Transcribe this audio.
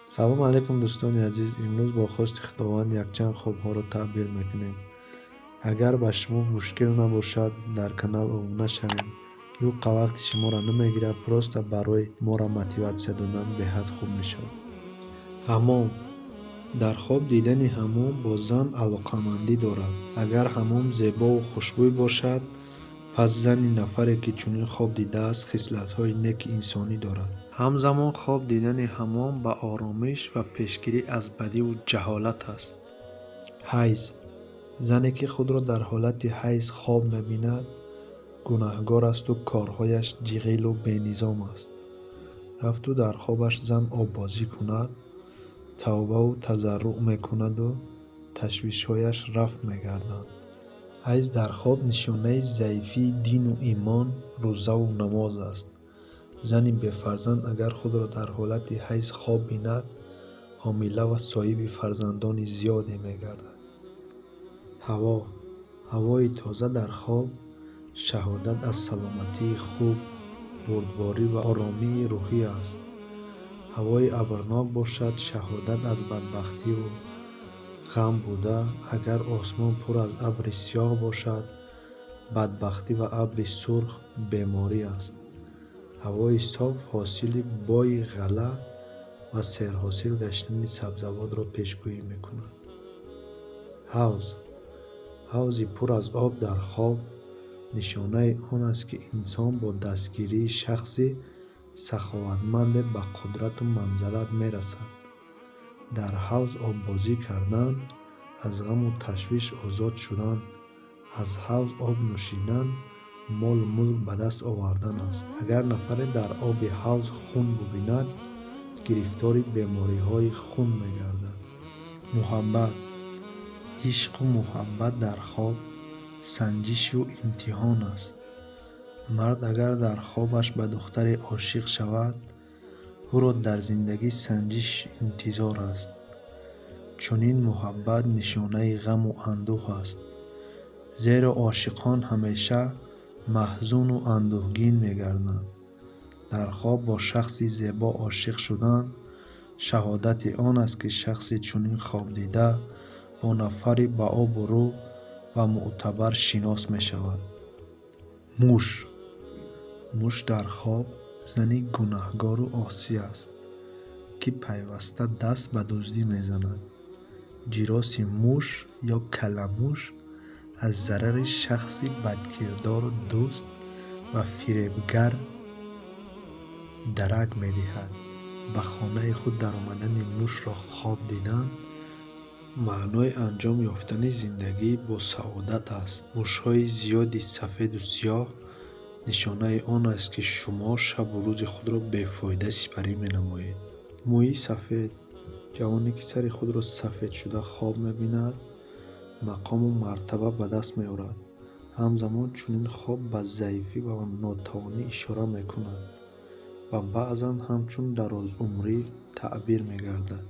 Салом алейкум, дӯстони азиз! Имрӯз бо хости Худованд якчанд хобҳоро таъбир мекунем. Агар ба шумо мушкил набошад, дар канал обуна шавед. Юққа вақти шуморо намегирад, просто барои моро мотиватсия додан беҳад хуб мешавад. Ҳамом. Дар хоб дидани ҳамом бо зан алоқамандӣ дорад. Агар ҳамом зебову хушбӯй бошад, пас зани нафаре, ки чунин хоб дидааст, хислатҳои неки инсонӣ дорад. Ҳамзамон хоб дидани ҳамом ба оромиш ва пешгирӣ аз бадиву ҷаҳолат аст. Ҳайз. Зане, ки худро дар ҳолати ҳайз хоб мебинад, гунаҳгор асту корҳояш ҷиғилу бенизом аст. Рафту дар хобаш зан оббозӣ кунад, тавбаву тазарруъ мекунаду ташвишҳояш рафт мегарданд. Ҳайз дар хоб нишонаи заифии дину имон, рӯзаву намоз аст. Зани бефарзанд агар худро дар ҳолати ҳайз хоб бинад, ҳомила ва соҳиби фарзандони зиёде мегардад. Ҳаво. Ҳавои тоза дар хоб шаҳодат аз саломатии хуб, бурдборӣ ва оромии рӯҳӣ аст. Ҳавои абрнок бошад, шаҳодат аз бадбахтиву ғам буда, агар осмон пур аз абри сиёҳ бошад, бадбахтӣ ва абри сурх беморӣ аст. Ҳавои соф ҳосили бои ғалла ва серҳосил гаштани сабзавотро пешгӯӣ мекунад. Ҳавз. Ҳавзи пур аз об дар хоб нишонаи он аст, ки инсон бо дастгирии шахси саховатманде ба қудрату манзалат мерасад. Дар ҳавз оббозӣ кардан, аз ғаму ташвиш озод шудан, аз ҳавз об нӯшидан молу мулк ба даст овардан аст. Агар нафаре дар оби ҳавз хун бубинад, гирифтори бемориҳои хун мегардад. Муҳаббат. Ишқу муҳаббат дар хоб санҷишу имтиҳон аст. Мард агар дар хобаш ба духтаре ошиқ шавад, ӯро дар зиндагӣ санҷиш интизор аст. Чунин муҳаббат нишонаи ғаму андӯҳ аст, зеро ошиқон ҳамеша маҳзуну андӯҳгин мегарданд. Дар хоб бо шахси зебо ошиқ шудан шаҳодати он аст, ки шахси чунин хобдида бо нафари баобрӯ ва мӯътабар шинос мешавад. Муш. Муш дар хоб зани гунаҳгору осӣ аст, ки пайваста даст ба дуздӣ мезанад. Ҷироси муш ё каламуш аз зарари шахси бадкирдору дузд ва фиребгар дарак медиҳад. Ба хонаи худ даромадани мушро хоб дидан маънои анҷом ёфтани зиндагии босаодат аст. Мушҳои зиёди сафеду сиёҳ нишонаи он аст, ки шумо шабу рӯзи худро бефоида сипарӣ менамоед. Мӯи сафед. Ҷавоне, ки сари худро сафедшуда хоб мебинад, мақому мартаба ба даст меорад. Ҳамзамон чунин хоб ба заифӣ ва нотавонӣ ишора мекунад ва баъзан ҳамчун дарозумрӣ таъбир мегардад.